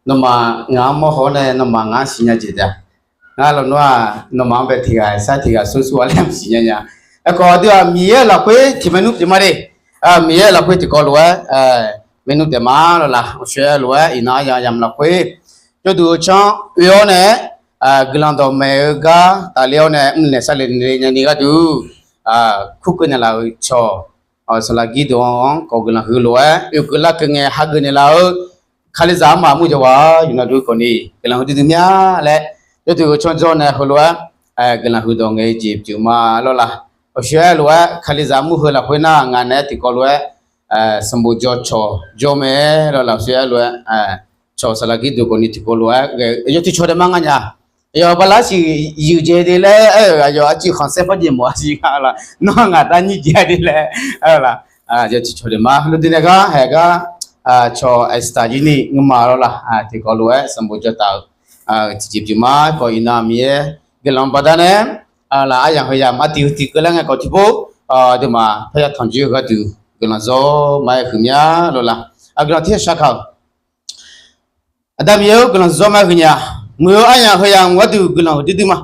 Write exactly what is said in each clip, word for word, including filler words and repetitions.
Nawmaf ngaq-anr mawrhaw-awr nae nawmaf ngaq-anr siqnya jeq taef-a. Ngar lawnmr-aq, nawmaf-anr bae tiq ghaq sar tiq ghaq smr smr-a laer maqsiq nya nya. Aerkhawf aqdui-aq, Miqyaer-euq lafkhoer tiq maernmr pyeuf ma de. Miqyaer-euq lafkhoer tiqkawv lof-aer maernmr taef ma lawr laq. Awqshoe lof-aer iqnan aryamq yamq lafkhoer jawrduq canr oe-awr nae, guiqlanq dawqmaeq-eu gar tafler-awr nae mrnaeq sarle naeq nya ni gharduq, kurkeuv naeqlaf-euq cawq, saqlaq Girduq-anr kawq guiqlanq huiq lof-aer oekeuv larkeuv ngae hageuf naeqlaf-eu Kalizaq armaf armur jawrgar yawqnan dui khawf ni guiqlanq huiqdui dui mya laer, jawrduq canr jawr nae heulof-aer guiqlanq huiqdawq ngaeq-eu jeq pyeuf ma lawr laq. Awqshoe-aer lof-aer Kalizaq armur heu lafkhoer nar ngaq naeq-aer tiqkawv lof-aer sanqbof jawr cawq jawr mae lawr laq. Awqshoe-aer lof-aer cawq saqlaq Girduq khawf ni tiqkawv lof-aer ghae-eu yawtiqcawq daef ma nga nya. Aqyawf bala siq yuif jeq de laer aer-euq aqyawf aqcuiv khanqsaer par jeq mawf-a siq nga laq. Nawr ngaq dar nyir jeq-a de laer aer-eu laq. Yawtiqcawq daef ma heulof dui nae gar haeq gar cawq aestar jir ni ngeur ma lawr laq. Tiqkawv lof-aer sanqbof jawr taf-eu tiqjeq pyeuf ma. Aerkhawf iqnan Miqyaer guiqlanq baqdanae laq aryamq heu yamq artiv heu tiq keuv laer ngae khawf tiqpov aqduimaf parya tanqjoer-eu gharduq guiqlanq zawr ma-aer huiq mya lawr laq. Guiqlanq tiq shar kaq-euq Aqda Miqyaer-or, guiqlanq zawr ma-aer huiq nya. Muiq-eu aryamq heu yamq gharduq guiqlanq huiqdui dui ma.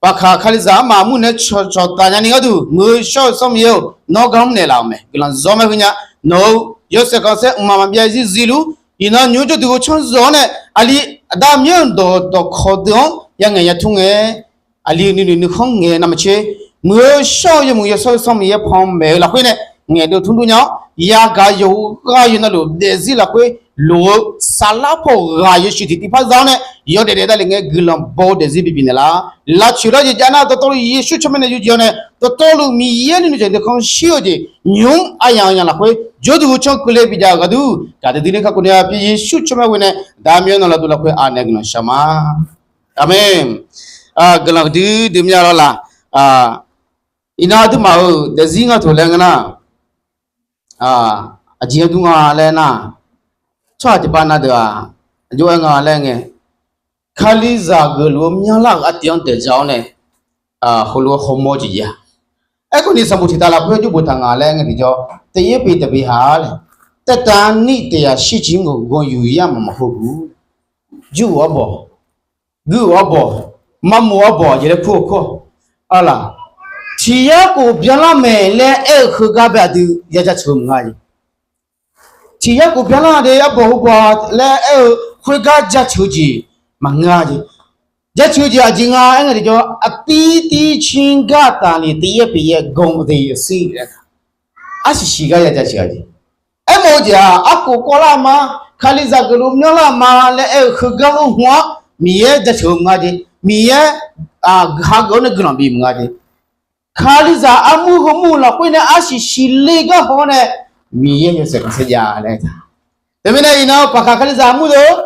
Baqkaq Kalizaq armaf armur nae cawqcawq taf nyani gharduq muiq-eu shawr-eu Sanr Miqyaer-or, nawr gar mrnaeq laf-euq mae. Guiqlanq zawr ma-aer huiq nya. Nawq-euq yawshaef khanqsaer mqmaq maqbyav zir zirluf, iqnan nymq-mr jawrduq ghovcanr zawq-awr nae aqli Aqda Miqyaer-euq dawq dawqkawq deuq-anr yangaeq yatmr ngae, aqli nuinoeq nuikhanr ngaeq navmaqtser, muiq-eu shawr-eu yawmuiq yawshawr-eu Sanr Miqyaer panmaeq-eu lafkhoer nae ngaeqdov tmr dur nya-awr, yagaq yawqghaq yawqnavluf daefzir lafkhoer loq-eu saflar paw ghaq yawshuif tiqtiv par za-awr nae yawdaef daef davlef ngae guiqlanq baw-eu daefzir bibif naeqlaf. Lavcoeq lar jeq jav nar dawqtawvluf Yeqsur tsawrmyanr nae yur jeq-awr nae dawqtawvluf Miqyaer nuinoeq jaqdeuq khanqshir-eu jeq nymq-mr aryamq-eu yamq lafkhoer jawrduq ghovcanr keuvle bijav-euq gharduq gaqdui dui ler kakhof nae-a pyeuf Yeqsur tsawrmyanr ghoe nae Aqda Miqyaer nawq lafduq lafkhoer anaeq guiqlanq shaq ma. Aqmeq. Guiqlanq huiqdui dui mya lawr laq. Iqnan aqduimaf-euq daefzir ngar taq laer ngeur nar, aqjeq-anr dur nga laer nar, tsawrhaq tiqpav na deuq-aq, aqjox-aer nga laer ngae, Kalizaq geufluf-eu myanrlar-euq artiv-anr daeq ja-awr nae, heulof-aer hawmawr jeq jav-a. Aerkhawf ni sanqbof tiqtav lafkhoer jawrbof taq nga laer ngae tiqjawr, တရုပ်ပြည် တပြည်ဟာ laer သက်တမ်းနှစ်တရာရှစ်ဆယ့်ကို ဂုဏ်ယူရမည်မဟုတ်ဘူး. Jur-euq arbawq, guir-euq arbawq, marmoq arbawq jeq laer kur-eu kur-awq. Arlaq, tiq yar khof byanlar mae laer aer-eu heugar bae aqdui ya jaceuq-eu maqnga jeq. Tiq yar khof byanlar de arbawq heugar laer aer-eu khoergar jaceuq-eu jeq maqnga jeq. Jaceuq-eu jeq aqjeq nga aer ngae tiqjawr, အသီးသီးခြင်း ကသာလျှင် တရုပ်ပြည် ဂုဏ်အသရေရှိ laer, arsiq siq gar ya jaceuq-a jeq. Aermawf-eu jeq-aq, arkhof kawvlar ma, Kalizaq geufluf myanrlar ma laer aer-eu heugar-anr hmq-awr Miqyaer jaceuq-eu maqnga jeq. Miqyaer hageuf-awr nae guiqlanq bif maqnga jeq. Kalizaq armur heumur lafkhoer nae arsiq siqle gar haw-awr nae Miqyaer yawshaef khanqsaer jav laer. Teumirnae iqnan paqkaq Kalizaq armur deuq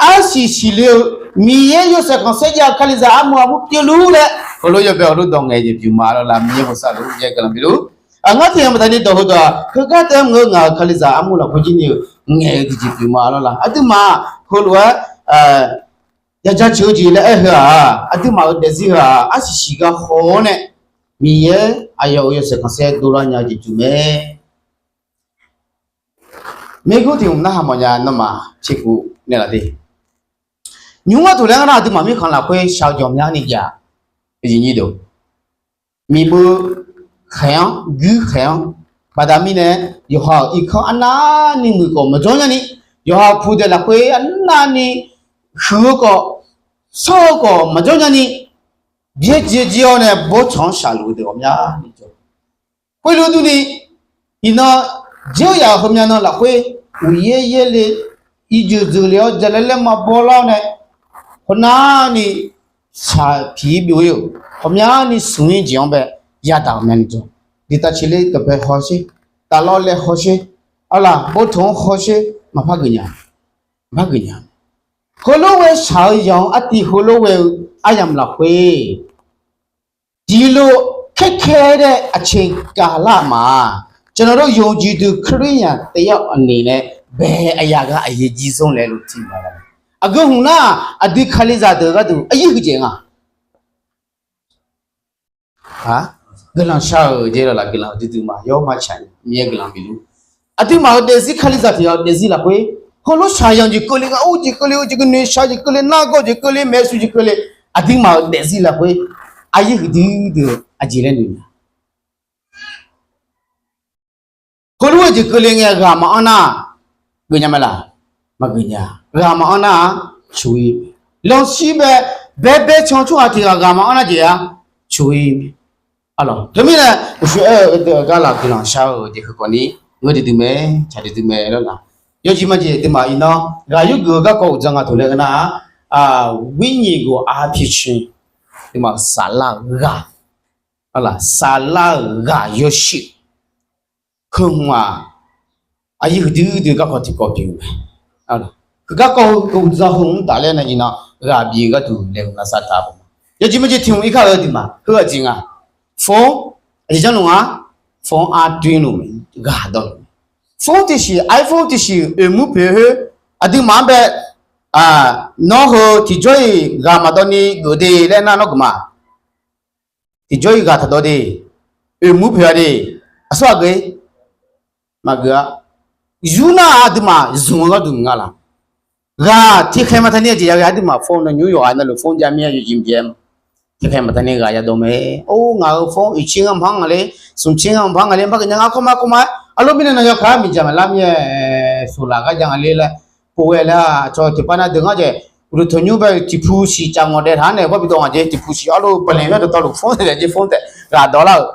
arsiq siqle-eu Miqyaer yawshaef khanqsaer jav-eu Kalizaq armur armur pyeufluf laer heulof yawbae heulof dawq ngaeq jeq pyeuf ma lawr laq. Miqyaer bosav luf Miqyaer guiqlanq bifluf. Aq, ngar tiq yamq taq ni dawq heudawq-aq, heugar taef-aer mr-eu ngaq-euq Kalizaq armur lafkhoer jir ni-eu ngaeq-eu tiqjeq pyeuf ma lawr laq. Aqduimaf heulof-aer ya jaceuq-eu jeq laer aer heu-aq, aqduimaf-euq daefzir heu-aq, arsiq siq gar haw-awr nae Miqyaer aqyawf-euq yawshaef khanqsaer dovlar nya-eu jeq pyeuf mae. Maergur tiq hmq narhaq mawfnya nawmaf tiqkuf naeqlaf de. Nymr-mr gharduq laer ngar nar aqduimaf mirkhanq lafkhoer shaq-eu jawq myanrni jav-a. Miqbeu khaeq-anr guir khaeq-anr baqda mirnae, yawqha-euq irkanr arnavni muiq khawf maqjawr nyani, yawqha-euq pudaeq lafkhoer arnavni huiq-eu khawf, shawr-eu khawf maqjawr nyani, byaerdzae jir-awr nae bawrtsanq-anr shaqluf-eu deuq ghawqmyani jawr. Khoerlof durni, iqnan, dzeur yaf-euq heumya nan lafkhoer uqyaer yaerle, irjeuq jeuqle-awr jalaer laer maqbaw lar-awr nae, hawnar ni shaqpiq-ir byov-ir-euq ghawqmyani smq-ir jeq-anr bae yadaq ghawqmyani jawr. Diqtaq ciqle dawqpae hawsher, taflawr laer hawsher, arlaq bawrtsanq-anr hawsher, maqpar geuf nya, maqpar geuf nya. Heulof ghae shaq-eu yawq-anr artiv heulof ghae-eu aryamq lafkhoer ဒီလိုခက်ခဲတဲ့အချိန်ကာလမှာ ကျွန်တော်တို့ယုံကြည်သူခရစ်ယာန်တစ်ယောက်အနေနဲ့ ဘယ်အရာကအရေးကြီးဆုံးလဲလို့ ထင်ပါသလဲ။ Aqgeu hmq nar, aqdui Kalizaq deuq gharduq aqyuif huiqdzaeq nga. Guiqlanq shar-euq jeq lawr laq, guiqlanq duidui ma, yawr ma tsaq-a, Miqyaer guiqlanq bifluf. Aqduimaf-euq daefzir, Kalizaq tiq ghaq-euq daefzir lafkhoer, heulof shaqyanq jeq keuvle, ngaq or jeq keuvle, jeq keuvle, noeqshaq jeq keuvle, nargawr jeq keuvle, maeqshuq jeq keuvle, aqduimaf-euq daefzir lafkhoer, aqyuif huiqdui dui-eu aqjeq laer noeq nya. Heulof-aer jeq keuvle ngae ghaq maqanr nar, geuf nya mae laq? Maqgeuf nya. Ghaq maqanr nar-aq, coq-ir. Lanqshir bae, baebae can tsawrhaq tiq ghaq ghaq maqanr nar jeq-aq, coq-ir. Teumirnae uqshoe aer-eu deuq-eu gar laf guiqlanq shar-eu jeq heukhawf ni ngeur duidui mae, tsaq duidui mae lawr laq. Yawjeq majeq aqduimaf iqnan ghaq yurgeuf-eu garkawv uqdzan nga toq laer ngeur nar-aq, วิญญาณ ghaq อาเภชี aqduimaf saflar-euq ghaq, saflar-euq ghaq yawshuif, heu hmq-aq, aqyuif huiqdui dui-eu garkawv tiqkawv pyeuf-eu mae. Heugar kawv-eu uqdzan heu mr taf laer nar iqnan ghaq bif-eu gharduq laeqhmq lavsav taq-a. Yawjeq majeq tiq hmq irkar-eu aqduimaf heu aqjeq nga. Phone aqjeq janrluf nga. Phone arduino ghaq dawrluf. Phone tiqshiq, iPhone tiqshiq oeqmur poeq khoer, aqduimaf-anr bae, nawr heu tiqjawr-iq ghaq maqdawv ni geuf de laer nar nawr geuf ma. Tiqjawr-iq ghaq taqdawv de, oeqmur poeq-a de, aqsur ghaq geuf-ir, maqgeuf-a. Yur nar aqduimaf zmq-eu gharduq maqnga laq. Ghaq tiqkhaeq maqtaq ni aqjeq yaghae aqduimaf phone nae nymr yawqghaq navluf phone jav mir-a yawjeq mqbyav-aer ma. Tiqkhaeq maqtaq ni ghaq yadawv mae. Or, ngaq-euq phone oeqtser ngar maqpar nga le, smqtser ngar maqpar nga le, maqgeuf nya ngar kawr ma kawr ma. Arlawr mirnae nan yawkaq-aer miqdzaq maqlar mir-ae, soqlaq gar ja nga le laer, pov-aer laer, aqcawq tiqpav nav deuq ngar jeq, uqduq tanqnymr bae tiqpu siq caf ngawq daef taq-anr nae bar bi dawv ngaq jeq, tiqpu siq arlawr paqlaeq-aer dawqtawvluf phone taef-aer jeq phone taef ghaq dawvlar-euq,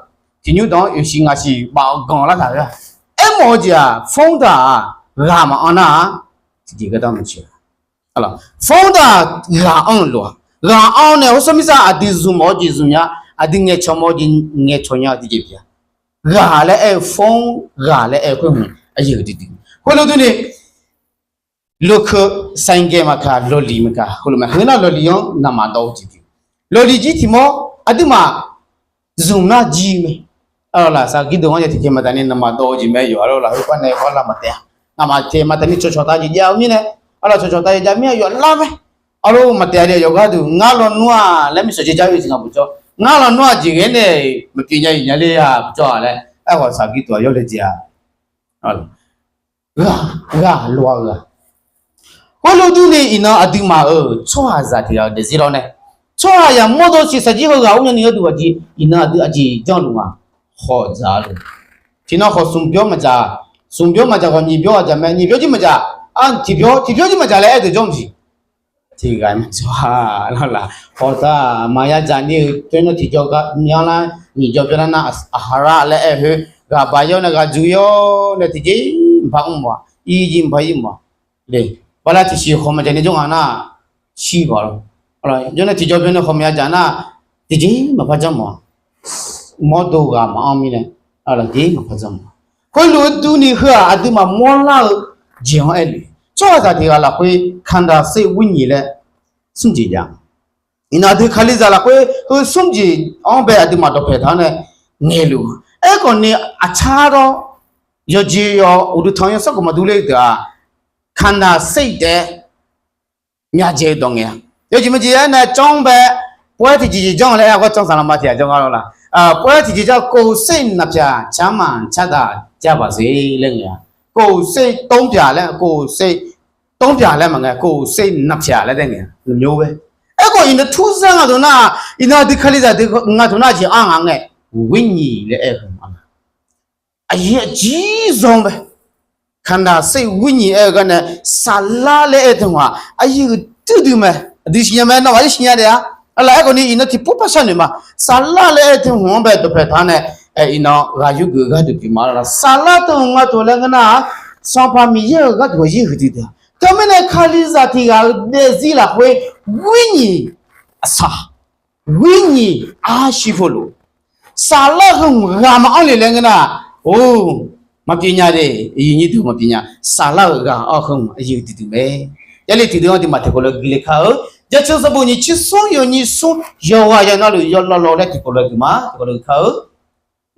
tiqnymr dawq-anr oeqsiq ngaq siq baf-eu ganq lar taq-a. Aermawf-eu jeq-aq phone taq-aq, ghaq maqanr nar-aq, tiqjeq gardanr maqtsoeq. Phone taq ghaq anr-eu lof-a. Ghaq anr nae hawsar mirtsaq aqdui zmq mawf-eu jeq zmq nya, aqdui ngaeqcawq mawf-eu jeq ngaeqcawq nya-eu tiqjeq pyeuf-a. Ghaq laer aer-eu phone, ghaq laer aer-eu khoer hmq aqyuif huiqdui dui. Khoerlof durni, lokeu saingaeq maqkaq, lawqliq maqkaq, heulof mae. Heu nar lawqliq-anr naqmaq dawv-eu jeq pyeuf. Lawqliq jir tiq mawr aqduimaf zmq nar jir mae. Arlawr lafsaq gir deuq-anr ya tiqjeq maqtaq ni naqmaq dawv-eu jeq mae yawf arlawr laf heu par nae bar lar maqtaef-a. Ngamaf tiq maqtaq ni cawqcawq taq jeq jav-eu mirnae, arlawr cawqcawq taq jeq jav mir-a yawf lar mae. Arlawr maqtaef-a de yawqghaq duq ngar lawnmr-aq laer mirtsaq jeq jar-eu jeq nga buqjawr. Ngar lawnmr-aq jeq ghae nae maqpyeuf nya-iq nya le-a buqjawr-a laer aerkhawf saqgir tuq-aq yawr le jeq-a. Ghaq, ghaq lof-a-eu ghaq. Khoerlof durni iqnan aqduimaf-euq tsawrhaqzaq tiq ghaq-euq daefzir lawr nae, tsawrhaq yamawr dawrsiq saqjir heughaq ur nya ni gharduq aqjeq iqnan aqdui aqjeq janrluf nga. Hawq dzaq-a lof. Tiqnan khawf smq byawr maqdzaq, smq byawr maqdzaq khawf nyiq byawr ghaq dzaq mae, nyiq byawr jir maqdzaq, tiq byawr, tiq byawr jir maqdzaq laer aer deuq jawr maqsiq. Tiq ghaq maqdzaq-a lawr laf. Hawq dzaq maqya dzaq ni-eu tov nar tiqjawr gar myanr lar, nyiq jawr byawr nar nar aqhaq lar laer aer-eu khoer ghaq baq yawr nae ghaq dzuq yawr nae tiqjeq maqpar mr mawf-a, ir jir maqpar ir mawf-a. Bala tiqsiq khawf maqdzaq ni jawr nga nar, shir baq lawr. Jawr nae tiqjawr byawr nae khawf maqya dzaq nar, tiqjeq maqpar janr mawf-a. Mawrdo ghaq maqanr mirnae, aqlaf jeq maqpar janr mawf-a. Khoerlof-aer durni heu-aq aqduimaf mawrlar-eu jeq-anr aer le. Tsawrhaqzaq tiq ghaq lafkhoer คำดาสร้อยวิญญาณ laer smr jeq jav. Iqnan aqdui Kalizaq lafkhoer heu smr jeq-anr bae aqduimaf dawqpaeq taq-anr nae ngaeqluf. Aerkhawf ni aqcar dawr yawqjeq yawq uqduq tanq yawsanr khawf maqdur ler deuq-aq, คำดาสร้อย taef-aer myavdzae-eu dawq ngaeq-a. Yawjeq maqjeq-aer nae janr bae, pov-aer tiqjeq jeq janr laer aer-a gar janr saqlanma tiq ghaq janr gar lawr laf. Pov-aer tiqjeq janr โกศลนับถือ ช้างหมาช้างตา เจ้าบาทเส laer ngaeq-a. โกศลนับถือ ช้างหมาช้างตา เจ้าบาทเส laer ngaeq-a. โกศลนับถือ laer taef ngaeq-a. Nymr bae. Aerkhawf iqnan turzar nga deuq nar, iqnan aqdui Kalizaq deuq nga deuq nar jeq-anr ngaq ngae, วิญญาณ laer aer-eu ma. Aqyuif aqjeq zanr bae. คำดาสร้อยวิญญาณ aer-eu gar nae, saflar laer aer-eu teu hmq-aq aqyuif duidui mae. Aqdui siqnya mae, nawmaf-ir siqnya daef-a. Aqlaf aerkhawf ni iqnan tiqpov par sharnoeq ma. Saflar laer aer-eu teu hmq-anr bae dawqpaeq taq-anr nae, iqnan ghaq yurgeuf-eu gharduq pyeuf ma lawr laf. Saflar teu hmq nga tof laer ngeur nar-aq, Sanqpaq Miqyaer-euq gharduq aqyuif huiqdui dui-a. Teumirnae Kalizaq tiq ghaq-euq daefzir lafkhoer วิญญาณ aqsaq วิญญาณ arshir heulof. Saflar heu hmq ghaq maqanr le laer ngeur nar-aq, or, maqpyeuf nya de, aqyuif nyir deuq maqpyeuf nya. Saflar-euq ghaq-anr heu hmq aqyuif duidui mae. Jarlif tiqdui-anr duimaf tiqkawv lof-aer guiqle kar-eu, Jaceuq sanqbof nyiq tser smr yawf nyiq smr yawqghaq yawqnavluf yawlawvlawv laer tiqkawv lof-aer duimaf tiqkawv lof-aer kar-eu,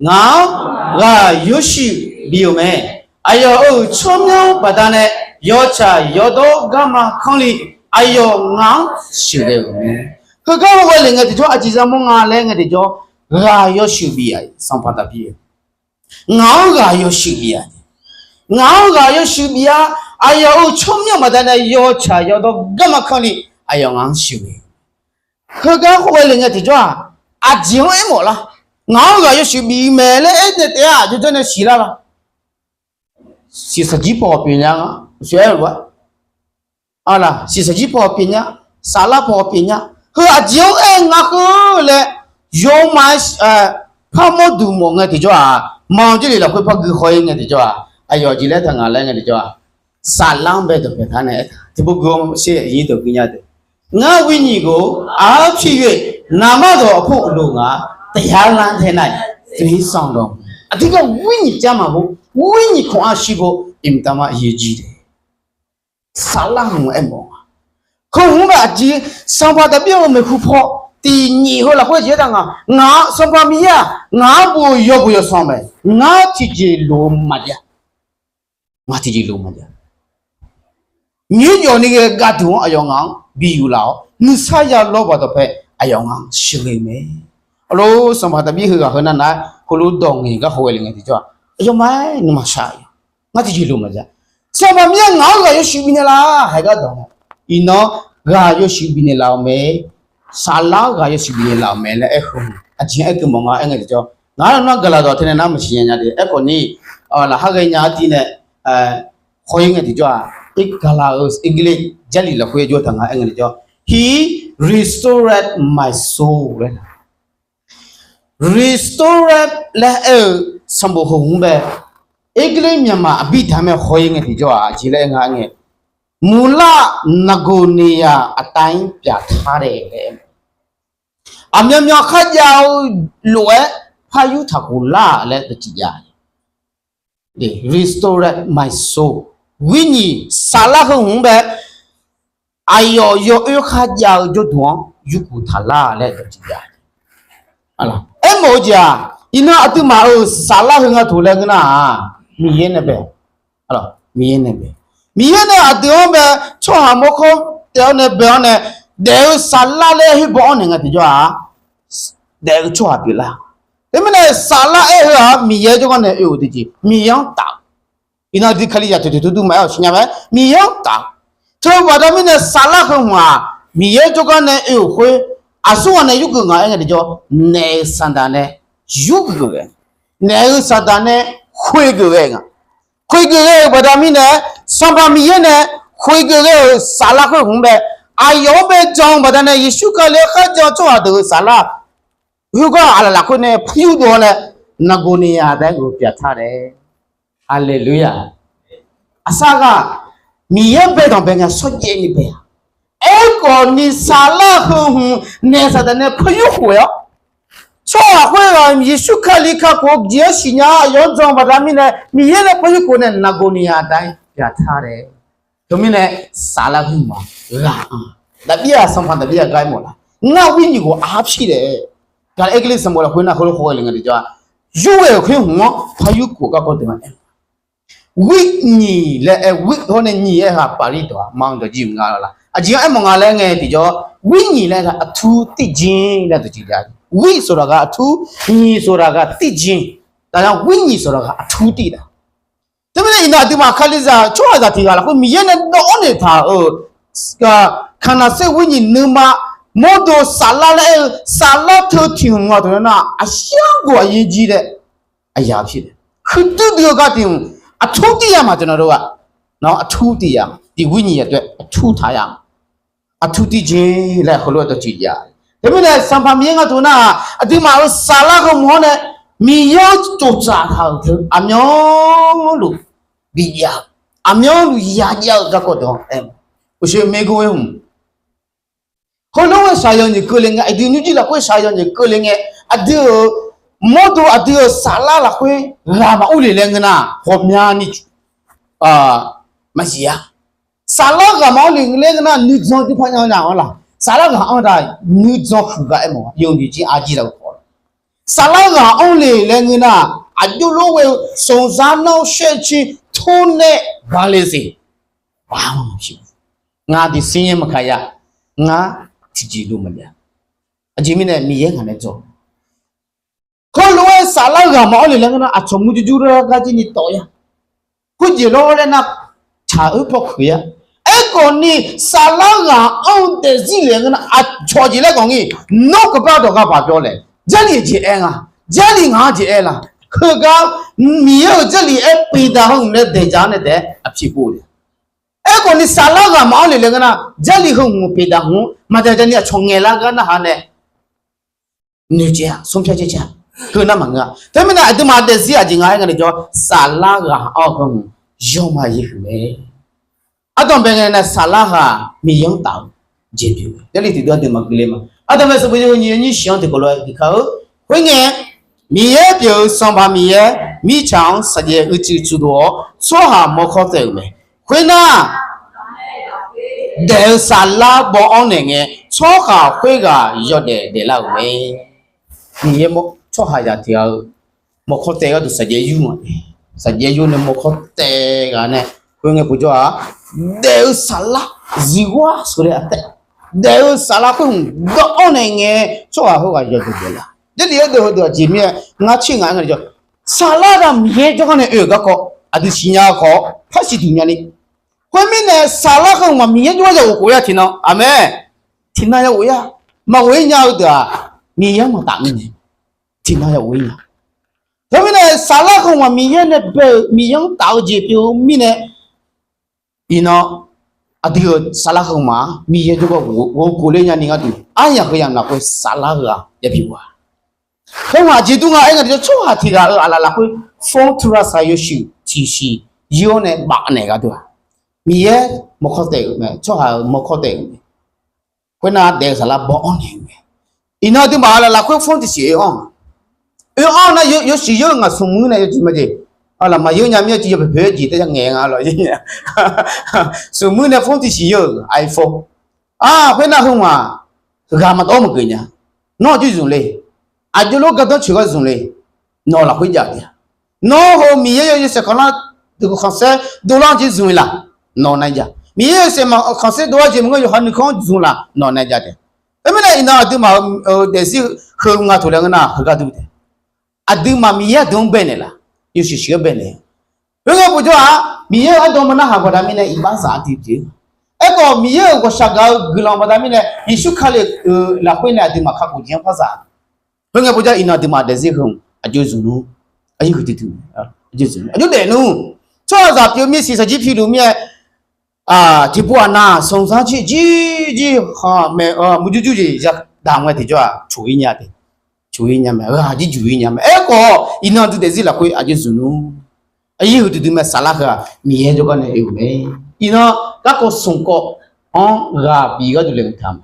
Ngaq-anr ghaq yawshuif bif-euq mae. Aqyawf-euq tsawrmyanr baqdanae yawtsaq yawdawr garma kanr li, aqyawf ngaq-anr sheuqghae-euq mae. Heugar-eu ghae lef ngae tiqjawr aqjeq yamawr nga laer ngae tiqjawr, ghaq yawshuif bif-a, Sanqpaq Daqbir-eu. Ngaq-anr ghaq yawshuif bif-a. Ngaq-anr ghaq yawshuif bif-a. Aqyawf-euq tsawrmyanr baqdanae yawtsaq yawdawr garma kanr ni aqyawf ngaq-anr sheuqghae. Heugar khoerghae le ngae tiqjawr-aq, aqjeq-anr aermawf lar. Ngaq-anr ghaq yawshuif bif mae laer aernaeq taef-a, aqjox janr nae siqlar la. Siqsaqjir paw pyeuf nya nga, siq-aer-eu lof-aer. Aqlaq, siqsaqjir paw pyeuf nya, saflar paw pyeuf nya. Heu aqjeq-anr aer-eu nga heu laer, yawma-aer parmawr duq mawf ngae tiqjawr-aq, manq jarlif lafkhoer par gui haw-ir ngae tiqjawr-aq, aqyawf jeq laer taq ngaq laer ngae tiqjawr-aq, saflar-anr bae dawqpaeq tar nae aertaq tiqpov gui-awr sher-ir dawq gui nya deuq. Ngar wirnyiq ghof-awr arpir yoe, naqmar dawq aqpur loq ngaq-a, taqyar lar tae nar-iq, tiqhir sanq dawq. Aqdirgar wirnyiq jar maqbo, wirnyiq kawq-a shir bo, iqmq taqma yejir de. Saflar hmq aermawf-a. Heu hmq-anr bae aqjeq, Sanqpaq Daqbir-euq maeqhu paw tiqnyif heu lafkhoer jeq aertaq nga, ngaq-anr Sanqpaq Miqyaer-aq, ngaq-anr bof-eu yawbof yawsanr mae, ngar tiqjeq loq-eu maqjav. Ngar tiqjeq loq maqjav. Nyiq-aer jawf ni ghae gharduq-anr aqyawf ngaq-anr bi yuflaf-awr, nuisar ya lawrbaq dawqpae aqyawf ngaq-anr sheuqghae-eu mae. Arlor, Sanqpaq Daqbir heughaq heu navnav-aer heulof dawq ngaeq gar haw ghae le ngae tiqjawr-aq, aqyawfmaf-aer nuima shaq-a. Ngar tiqjeq loq maqjav. Sanqpaq Miqyaer ngaq-anr ghaq yawshuif bifnaeq laf-a haeq gar dawq-a. Iqnan ghaq yawshuif bifnaeq laf-euq mae. Saflar ghaq yawshuif bifnaeq laf-euq mae laer aer heu, aqjeq aer keuv mawf nga aer ngae tiqjawr, ngaq-anr nar gaqlaq dawq teunae nar maqsiq nya nya de. Aerkhawf ni, laqkhaq ghaenya-anr tir nae haw-ir ngae tiqjawr-aq, gaqlaq-euq English jarlif lafkhoer jawr taq nga aer ngae tiqjawr, He restored my soul laer. Restored laer aer-eu sanqbof heu hmq-anr bae, English Myanmar aqbir daq mae haw-ir ngae tiqjawr-aq, aqjeq laer aer nga ngae, မူလနဂိုဏ်းနေရာအတိုင်း ပြန်ထားတယ် laer. Aqmyanmyan kharjav-eu lof-aer par yurtaq khof lar laer dawqtsuif jav-a. Restored my soul. Wirnyiq saflar heu hmq-anr bae, aqyawf yawoer kharjav-eu jawrduq-anr yurkhof taq lar laer dawqtsuif jav-a. Aermawf-eu jeq-aq, iqnan aqduimaf-euq saflar heu nga toq laer ngeur nar-aq, Miqyaer nae bae. Miqyaer nae bae. Miqyaer nae aqdui-anr bae, tsawrhaq mawrkawr taef-awr nae bae-awr nae, daef-eu saflar laer aer khoer baw-anr naeq nga tiqjawr-aq, daef-eu tsawrhaq pyeuflar. Teumirnae saflar aer heu-aq, Miqyaer jawrgar nae oe-euq tiqjeq, Miqyaer-anr taf-eu. Iqnan aqdui Kalizaq toeqtoeq durdur maqaer-awq siqnya mae, Miqyaer-anr taf-eu. Teubaqda mirnae saflar heu hmq-aq, Miqyaer jawrgar nae oe-euq khoer, aqsurghaq nae yurgeuf ngaq aer ngae tiqjawr, naef-euq saqdaq nae yurgeuf ghae, naef-euq saqdaq nae khoergeuf ghae nga. Khoergeuf ghae-euq baqda mirnae, Sanqpaq Miqyaer nae khoergeuf ghae-euq saflar khoer hmq-anr bae, aqyawf-anr bae jan-eu baqda nae Yeqsur Kali-anr kharjan-eu tsawrhaq deuq-euq saflar, khoergar aqlaf lafkhoer nae par yurdov-awr nae, နဂိုဏ်းနေရာအတိုင်းကို ပြန်ထားတယ်. Haleluya. Aqsar ghaq, Miqyaer bae danqbae ngae shawrjaev ni bae-a. Aerkhawf ni saflar heu hmq naef saqdaq nae par yurkhof-awr, tsawrhaq khoerghaq Yeqsur Kali kakhof-eu jeq-anr siqnya aqyawf-anr jan-eu baqda mirnae, Miqyaer nae par yurkhof nae နဂိုဏ်းနေရာအတိုင်း ပြန်ထားတယ်. Teumirnae saflar heu hmq-aq ghaq-anr, Daqbir-aq Sanqpaq Daqbir-aq gar aermawf lar, ngar wirnyiq ghof arpir daef. Gaqlaq Erkirli sanqbof lafkhoer nar heulof haw-aer le ngae tiqjawr-aq, yur ghae-euq khoer hmq-anr par yurkhof garkawv deuq-anr aer-eu, wirnyiq laer aer, wir hawr nae nyiq aer-aq paqlir dawq-a, manq dawq jir nga laf. Aqjeq-anr aermawf nga laer ngae tiqjawr, wirnyiq laer aer-aq အထူးသီချင်း laer dawqtsuif jav-a. Wir saqdaq ghaq အထူး, nyiq saqdaq ghaq သီချင်း, taf-a wirnyiq saqdaq ghaq အထူးသီ taf. Teumirnae iqnan aqduimaf Kalizaq tsawrhaqzaq tiq ghaq lafkhoer Miqyaer nae dawv-awr naeq taq-euq ခန္ဓာစိတ်ဝိညာဉ် nuima mawrdo saflar laer aer-eu saflar teu tiq hmq nga taq-a nar, aqshar ghof aqyuif jir laer aqyuif pir-a. Huiqdui dui-eu gar tiq hmq, အထူးသီ ya ma taq nar-aq, အထူးသီ ya ma, tiq ဝိညာဉ်ရေးအတွက် အထူးသီ ya ma, အထူးသီ jeq laer heulof-aer dawqtsuif jav. Teumirnae Sanqpaq Miqyaer nga taq nar-aq, aqduimaf-euq saflar heu hmq-anr nae Miqyaer-anr tsoftsaf taq-euq teu aqmyanluf bijav-eu, aqmyanluf yajav-eu garkawv deuq-anr aer-eu, uqshoe maergeur-aer hmq Heulof-aer shaqzanq nyiq keuvle ngae, aqdui nymrjir lafkhoer shaqzanq nyiq keuvle ngae, aqdui-euq mawrdo aqdui-euq saflar lafkhoer ghaq maqur le laer ngeur nar, ghawqmyani maqsiq-a. Saflar ghaq maqur le laer ngeur nar, nuijan jir par nya nya-anr laq. Saflar ghaq anr-eu nuijan huiq gaq aer mawf-a, yawmuiq jir arjir laf-eu paw. Saflar ghaq anr le laer ngeur nar, aqjox lof ghae-eu sanqzar nar-awr shaer cir tor nae gaq le siq. Ngar diq sir nyaer maqkaq ya. Ngar tiqjeq dov maqjav. Aqjeq mirnae Miqyaer ngaq nae dzaw. Heulof-aer saflar ghaq maqanr le laer ngeur nar, aqcawq murjur jur lar gar jir ni tawv ya. Khoerjeq lawr laer nar, tsaq-eu paw kuiq-a. Aerkhawf ni, saflar ghaq-anr-eu daefzir le ngeur nar, aqcawq jeq laer khawf ngir, nawr keugar dawq ghaq baq byaw laer, Jarlif jeq aer nga, Jarlif ngaq-anr jeq aer la, heugar Miqyaer-euq Jarlif aer pyeuf daq heu hmq laer daeq dzaq-anr nae taef-aer aqpyeuf pov le. Aerkhawf ni saflar ghaq maqanr le laer ngeur nar, Jarlif heu hmq pyeuf daq hmq-anr maqdaeq daq ni aqcawq ngaeqlar gar narhaq nae noeqcaev-a, smr pyar caer caer-a. Heu nar maqngeur-a. Teumirnae aqduimaf daefzir aqjeq nga aer nga nae jawr, saflar ghaq-anr-eu heu hmq yawma yahuiq mae. Ardanqbae ngae nae saflar ghaq Miqyaer-anr taf-eu jeq pyeuf-eu Jarlif tiqdeuv aqduimaf guiqle ma. Ardanqbae sanqbof yawhuiq nyiq yawnyir shiq-anr tiqkawv lof-aer gui kar-eu. Khoerngae, Miqyaer pyeuf-eu Sanqpaq Miqyaer mirtsaq-anr saqjaev uicuiv cuvdov-awr, tsawrhaq mawrkawr taev-euq mae. Khoernar, daef-eu saflar baw-anr naeq ngae, tsawrhaq khoerghaq yawdaef daeflar-euq mae. Miqyaer tsawrhaqzaq tiq ghaq-eu mawrkawr taev gharduq saqjaev yur-a. Saqjaev yur nae mawrkawr taev ghaq nae, khoerngae povjawr-aq, daef-eu saflar ziqghar sheuqle-a taef. Daef-eu saflar khoer hmq baw-anr naeq ngae, tsawrhaq khoerghaq yawdaef daeflar. Jarlif aerdeuq heudeuq aqjeq mirnae ngar tser ngaq-aer nga jawr, saflar ghaq Miqyaer jawrgar nae oe-euq garkawv aqdui siqnya khawf par siqduq nyani. Khoermirnae saflar khoer hmq-aq Miqyaer jawrgar ya ghofkhof-ir-a tiqnan. Aqmeq. Tiqnan ya ghof-ir-a. Maqghof-ir nya-eu deuq-aq, Miqyaer-anr maqtaf mirnae tiqnan ya ghof-ir nya. Teumirnae saflar khoer hmq-aq Miqyaer nae bae-euq Miqyaer-anr taf-eu jeq pyeuf-eu mirnae, iqnan aqdui-euq saflar khoer hmq-aq Miqyaer jawrgar ghofkhof ler nyani gharduq aryamq heu yamq lafkhoer saflar ghaq yabi ghaq. Khoer hmq-aq jeq dur nga aer nga, tsawrhaq tiq ghaq-euq aqlaf lafkhoer phone โทรศัพท์ yawshuif tiqshuif yur-awr nae bafnaeq gharduq-aq, Miqyaer mawrkawr taef-euq mae, tsawrhaq-euq mawrkawr taef-euq mae. Khoernar daef-eu saflar baw-anr naeq-eu mae. Iqnan aqduimaf aqlaf lafkhoer phone tiqshuif oe-anr, oe-anr nar yawshuif yur-eu ngaq smq muir nae yawjeq majeq, aqlaf maqyur nya mir-a, tiq yaw poeq poeq-aer jeq taef ya ngaeq nga lawq. Smq muir nae phone tiqshuif yur-euq iPhone. Khoernar heu hmq-aq, ghaq maqdawr maqgeuf nya. Nawr aqjox zmq le. Aqjox lof gardanr coeq gar zmq le. Nawq lafkhoer jav taef-a. Nawr heu Miqyaer yawshaef khanqsaer dovlar-eu jeq zmq-ir laf. Nawq nav jav. Miqyaer yawshaef khanqsaer dovlar jeq maqngeur, yawqha nuikhanr zmq laf, nawq nav jav taef. Khoermirnae iqnan aqduimaf-euq daefzir heu nga toq laer ngeur nar heugar dur taef. Aqduimaf Miqyaer aqdui-anr baenaeq laf. Yawshuif shuif-aer baenaeq. Khoerngae povjawr-aq, Miqyaer-euq ardanq maqnar haq baqda mirnae iqbax zaq aqdui pyeuf. Aerkhawf Miqyaer-euq ghawqshaq gaq-eu guiqlanq baqda mirnae Yeqsur Kali-euq lafkhoer nae aqduimaf kakhof jeq-anr par zaq. Khoerngae povjawr iqnan aqduimaf daefzir heu aqjox zmq nmr. Aqjox daef nmr. Tsawrhaqzaq pyeuf mir siq saqjir piluf mir-aer, tiqpov aqnav sanqzanr jir jir jir khanq maeq-eu murjur jur jeq yadaq ngae tiqjawr-aq coq-ir nya taef. Coq-ir nya mae, ghaq jir juq-ir nya mae. Aerkhawf iqnan aqdui daefzir lafkhoer aqjox zmq nmr. Aqyuif huiqdui dui mae, saflar heu-aq Miqyaer jawrgar nae oe-euq mae. Iqnan garkawv smq kawv-anr ghaq bif gharduq laeqhmq taq ma.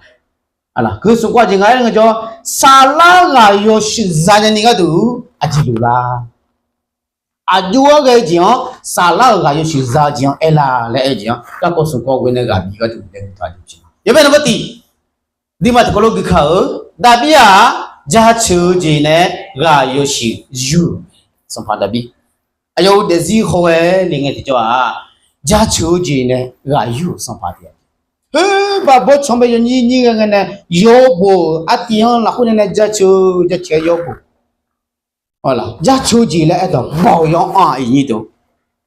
Aqlaf keu smq kawv aqjeq nga aer ngae jawr, saflar ghaq yawshuif za nyani gharduq aqjeq loq lar. Aqjox-aer ghae-eu jeq-anr, saflar-euq ghaq yawshuif za-eu jeq-anr aer la laer aer-eu jeq-anr garkawv smq kawv ghoe nae ghaq bif gharduq laeqhmq taq-eu jeq ma. Yawbae naqbar tiq, duima tiqkawv lof gui ka-eu, Daqbir-aq, jaceuq-eu jeq nae ghaq yawshuif yur-euq mae. Sanqpaq Daqbir aqyawf-euq daefzir hawghae-aer le ngae tiqjawr-aq, jaceuq-eu jeq nae ghaq yur-euq sanqpaq taef-a. Khoer baq bawrtsanq bae yawnyir nyir ghae ngae nae yawbof-euq artiv-anr lafkhoer nae nae jaceuq-eu jaceuq-aer yawbof Jaceuq-eu jeq laer aerdawq baw-eu yaw-anr-aq iqnyir deuq,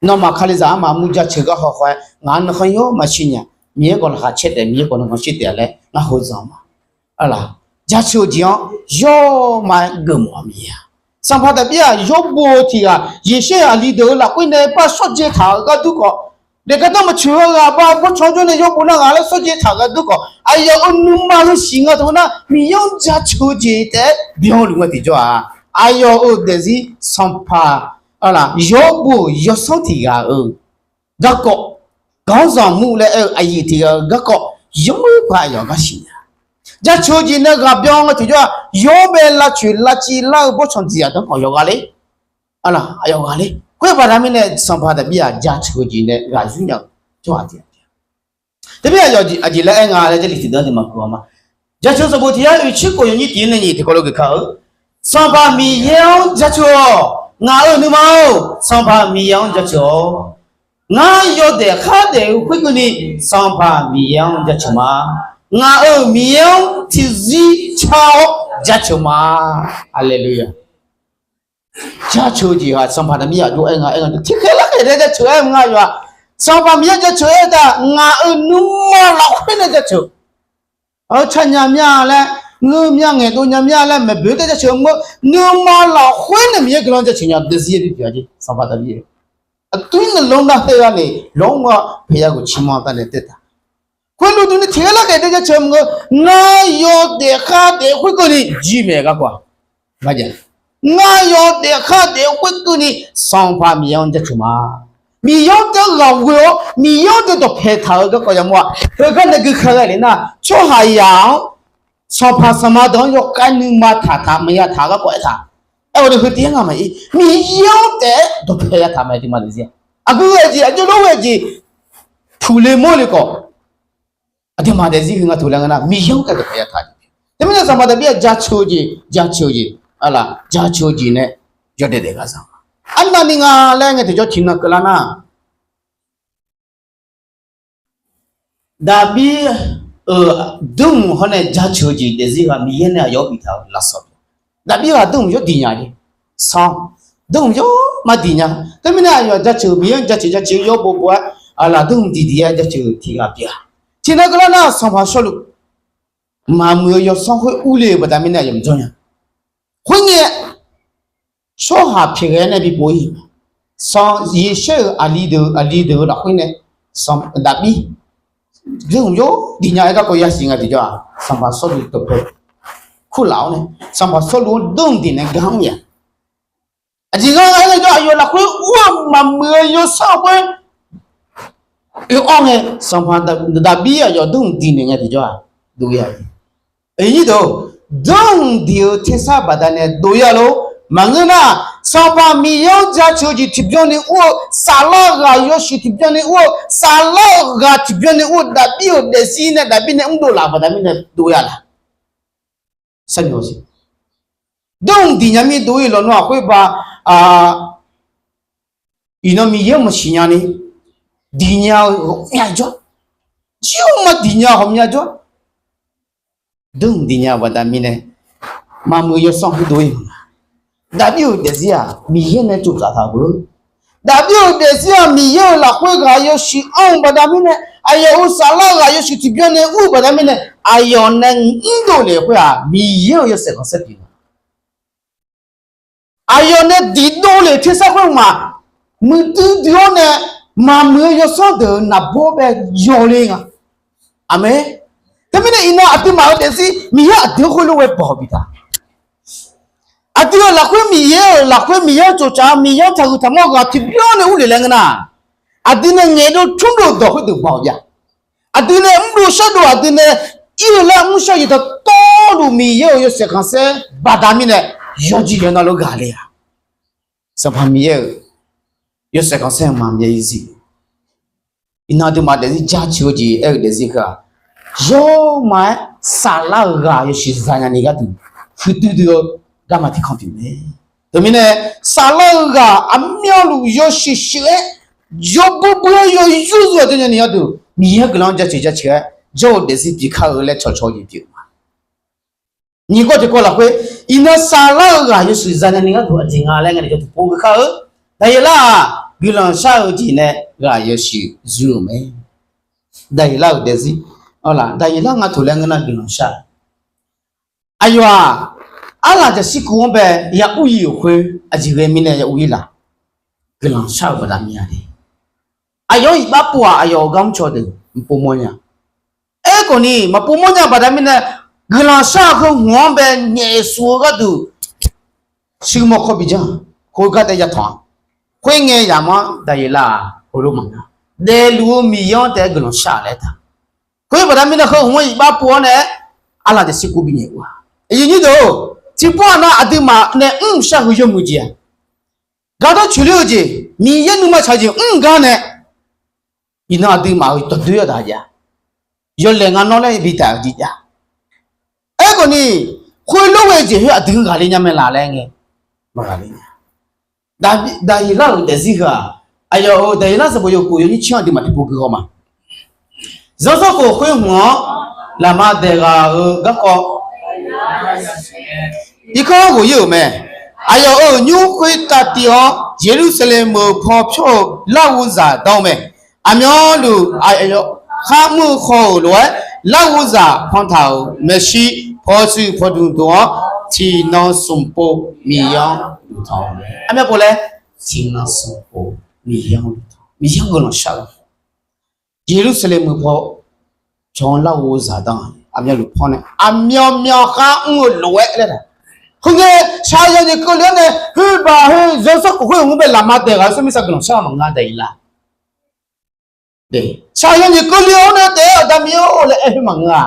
nawmaf Kalizaq armaf mur jaceuq gar haw haw-aer ngaq-anr nuikhanr yawr maqshir nya. Miqyaer khawf laqkhaq caer taef, Miqyaer khawf nuikhanr shir taef laer ngar hawzanq ma. Jaceuq-eu jeq-anr yawr ma-aer geufmawf-a Miqyaer-aq. Sanqpaq Daqbir-aq yawr bo-eu tiq ghaq Yeqsur aqli deuq-eu lafkhoer nae par shawrjaev taq-euq gharduq khawf, daeqkar danr maqtsoeq-eu ghaq bar bawrtsanq jawr nae yawr bo nar ghaq laer shawrjaev taq-euq gharduq khawf, aqyawf-euq nuima heu siq nga teu nar Miqyaer-anr jaceuq-eu jeq taef-aer byanluf ngae tiqjawr-aq, aqyawf-euq daefzir sanqpaq yawr bo-euq yawsanr tiq ghaq-euq garkawv, ခေါင်းဆောင်မှု laer aer-eu aqyuif tiq ghaq-euq garkawv, yawmuiq paq aqyawf gar siqnya. Jaceuq-eu jeq nae ghaq byan ngae tiqjawr-aq, yawr bae lavcoeq lavciv lar-eu bawrtsanq jeq aqdanr khawf yawqghaq le. Aqyawf ghaq le. Khoer baqda mirnae sanqpaq Daqbir-aq jaceuq-eu jeq nae ghaq yur nya-eu tsawrhaq tiq ghaq. Teumirnae aqjeq laer aer nga laer Jarlif tiqdeuq-anr deuq maqgui-a ma. Jaceuq sanqbof tiq yar oeq tser khof yawnyir tiq-ir nae nyiq tiqkawv lof geuf ka-eu, Sanqpaq Miqyaer-anr jaceuq-awq. Ngaq-euq nuima-or, Sanqpaq Miqyaer-anr jaceuq-awq. Ngar yawdaef khardaef-eu khoerkeuvni Sanqpaq Miqyaer-anr jaceuq ma. Ngaq-euq Miqyaer-anr tiqzir car-awr jaceuq ma. Haleluya. Jaceuq-eu jeq-aq sanqpaq Daqbir aqjox aer nga aer nga tiqkhaer lar Aerkhawf jaceuq-aer nga yawf-aq, Sanqpaq Miqyaer jaceuq-aer taq ngaq-euq nuima lafkhoer nae jaceuq. Aqcar nya mir-a laer, ngeur mir-a, ngaeqdov nya mir-a laer maeqboeq taef jaceuq-eu maqngeur, nuima lafkhoer nae Miqyaer guiqlanq jaceuq nya daefzir-aer bipyeuf-a jeq Sanqpaq Daqbir-eu. Aqdui-ir nae lawr nar khaer-a nae lawr-awr paeqya ghoeq ciqmanr taf nae taef taq. Khoerlof duq nae tiqghaq lar khaeq daef jaceuq maqngeur, ngar yawdaef khar daef khoerkeuvni jir maeq garkawv-aq. Ngar yawdaef khar daef khoerkeuvni Sanqpaq Miqyaer-anr jaceuq ma. Miqyaer-anr taef-aer ghaq ghoe-awr Miqyaer-anr taef-aer dawqpae taq-eu garkawv yamawr-aq, heugar nae gui ka ghae le nar, tsawrhaqzaq-anr, sanqpaq sanqma deuq-anr yawkhav nuima taq taq maqya taq garkawv aertaq. Aerkhawf nae heu tiv-aer nga maqir, Miqyaer-anr taef-aer dawqpae ya taq ma aqduimaf daefzir-a. Aqgeu ghae jeq, aqjox lor ghae jeq, puqle mawrle khawf, aqduimaf daefzir heu nga taq laer ngeur nar, Miqyaer-anr taef-aer dawqpae ya taq. Teumirnae Sanqpaq Daqbir-aq jaceuq-eu jeq, jaceuq-eu jeq, arlaf jaceuq-eu jeq nae yawdaef daef ghaq za-a. Arnavni nga laer ngae tiqjawr tiqnan keuvlar nar, Daqbir-euq dmrmq hawr nae jaceuq-eu jeq daefzir ghaq Miqyaer nae aqyawf-anr biftaq-euq lafsawq. Daqbir ghaq dmrmq yawr diq nya-a. Sanq, dmrmq yawr ma diq nya. Teumirnae aqyawf jaceuq Miqyaer-anr jaceuq jaceuq-eu yawr bof bof-aer, arlaf dmrmq diq diq-aer jaceuq tiq ghaq pyeuf-a. Tiqnan keuvlar nar Sanqpaq Sawrluv maqmuiq-eu yawsanr khoer urle-euq baqda mirnae aqyawf maqjawr nya. Khoerngae, tsawrhaq pyaeqghae nae bipov-ir. Sanq Yeqsur-euq aqli deuq, aqli deuq-eu lafkhoer nae, Daqbir dmrmq yawr diq nya-aer garkawv yasiq nga tiqjawr-aq, Sanqpaq Sawrluv dawqpae kurlaf-awr nae Sanqpaq Sawrluv-anr dmrmq diq nae gar mr nya. Aqjeq nga aer ngae jawr aqyawf lafkhoer ur-eu maqmuiq-eu yawsanr khoer oe-anr ngae, Sanqpaq Daqbir aqyawf dmrmq diq naeq ngae tiqjawr-aq, dov ya-ir. Aqnyir deuq, dmrmq diq-eu tersar baqdanae dov ya lor. Maqngeur nar, Sanqpaq Miqyaer-anr jaceuq-eu jeq tiqbyan ni ur-eu, saflar ghaq yawshuif tiqbyan ni ur-eu, saflar-eu ghaq tiqbyan ni ur-eu, Daqbir-euq daefzir nae Daqbir nae mrdov laf-eu baqda mirnae dov ya laf. Sar-eu dmrmq diq nya mir dov-ir lawnmr-aq khoer ba, iqnan Miqyaer-anr maqsiq nya ni, diq nya-eu ghawqmya jawr, jir-eu ma diq nya ghawqmya jawr. Dmrmq diq nya-eu baqda mirnae, maqmuiq-eu yawsanr khoer dov-ir ma. Daqbir-euq daefzir-aq Miqyaer nae tsoftsaf taq-eu. Daqbir-euq daefzir-aq Miqyaer-euq lafkhoer ghaq yawshuif anr-eu baqda mirnae, aqyawf-euq saflar ghaq yawshuif tiqbyan nae ur-eu baqda mirnae, aqyawf nae mrdov lef khoer-aq Miqyaer-euq yawshaef khanqsaer pyeuf-eu. Aqyawf nae diqdov lef tersar khoer-eu ma, muiqdui dui-awr nae maqmuiq-eu yawsanr deuq-euq naqbawr bae yawle nga. Aqmeq. Teumirnae iqnan aqduimaf-euq daefzir Miqyaer aqdui-anr khoerlof ghae bawq bif taq. Aqdui-euq lafkhoer Miqyaer-euq lafkhoer Miqyaer-anr tsoftsaf-eu Miqyaer-anr taqhuiq taqmawr ghaq tiqbyan nae urle laer ngeur nar, aqdui nae ngaeqdov tmrdov dawq khoerdeuq bawq jav. Aqdui nae mrdov shardov aqdui nae ir-eu lar mrshar-eu jeq dawqtawvluf Miqyaer-euq yawshaef khanqsaer baqda mirnae yawjir yawnar lof ghaqler-a. Sanqpaq Miqyaer-euq yawshaef khanqsaer-eu maqmyav-ir zir. Iqnan aqduimaf daefzir jaceuq-eu jeq aer-eu daefzir heu-aq, yawma-aer saflar-eu ghaq yawshuif zanya ni gharduq huiqdui dui-eu garma tiq kanr pyeuf mae. Teumirnae saflar-eu ghaq aqmyanluf yawshuif shuif-aer yawbui bui-aer yaw yur zuf-eu deuq nya ni gharduq Miqyaer guiqlanq-anr jaceuq jaceuq-aer jawr-eu daefzir bikar-eu laer cawqcawq-eu jeq pyeuf ma. Nyiq kawv tiqkawv lafkhoer, iqnan saflar-eu ghaq yawshuif zanya ni gharduq aqjeq nga laer ngae, tiqpov geuf kar-eu. Daqyeqlar-aq guiqlanq shar-eu jeq nae ghaq yawshuif zuir-euq mae. Daqyeqlar-euq daefzir, Daqyeqlar nga toeq laer ngeur nar guiqlanq shar-eu. Aqyawf-aq, arlaq jaqshir kuv-anr bae ya ur-ir-euq khoer aqjeq ghae mirnae ya ur-ir laf? Guiqlanq shar-euq baqda mir-a de. Aqyawf-anr iqbax pov-aq aqyawf-euq gar mrcaw deuq maqpov mawrnya. Aerkhawf ni maqpov mawrnya baqda mirnae, guiqlanq shar-eu heu hmq-anr bae nyaef suf-eu gharduq shuirmawr kawr bi janr, khoergar taef ya tanq-a. Khoerngae yamq-anr Daqyeqlar-aq heulof maqnga. Daefluf-eu Miqyaer-anr taef-aer guiqlanq shar laer taq. Khoer baqda mirnae heu hmq-anr iqbax pov-awr nae arlaq jaqshir kuv bi nyaef ur-a. Aqyuif nyir deuq-or, tiqpov-aq nar aqduimaf nae mrshar heu yawmuiq jeq-aq, gardanr coeqler-eu jeq, Miqyaer nuima tsaq-eu jeq mr gar nae, iqnan aqduimaf-euq dawqdoer yawdaq jav, yawlaeq nga nawr laer bi taq-euq jeq jav. Aerkhawf ni, khoerlof ghae jeq khoer aqdui ghaqler nya mae laf laer ngae, maqghaqler nya. Daqyeqlar-euq daefzir heu-aq, aqyawf-euq Daqyeqlar sanqbof yawkhof yawnyir tser-anr aqduimaf tiqpov gui haw ma. Zanrsanrkhof khoer hmq-anr laqma daeq ghaq-euq garkawv irkanr ghof-ir-euq mae. Aqyawf-euq nymr khoertav tiv-awr Yeqlursaqlaeq meuq paw pyawr-eu larghov zaqdanr-eu mae. Aqmyanluf aqyawf kharmr-eu khawf-euq lof-aer larghov zaq pantaq-euq maeqshi paw shuiq paw dmq dmq-awr, tiqnan smq pov Miqyaer-anr luf tanq-eu mae. Aqmyan pov laer, tiqnan smq pov Miqyaer-anr luf tanq, Miqyaer-anr guiqlanq shar-eu Yeqlursaqlaeq meuq paw pyawr-anr larghov zaqdanr aqmyanluf paw nae aqmyan myan kharmr-eu lof-aer laer-a. Khoerngae, shaqzanq jeq keuvle-awr nae, heubaq heu zanrsanrkhof khoer-euq mr bae lafma daeq ghaq-eu smr mirtsaq guiqlanq shar-eu maqngeur-a, Daqyeqlar. Shaqzanq jeq keuvle-awr nae taef-aer Aqda Miqyaer-or laer aer khoer maqngeur-a.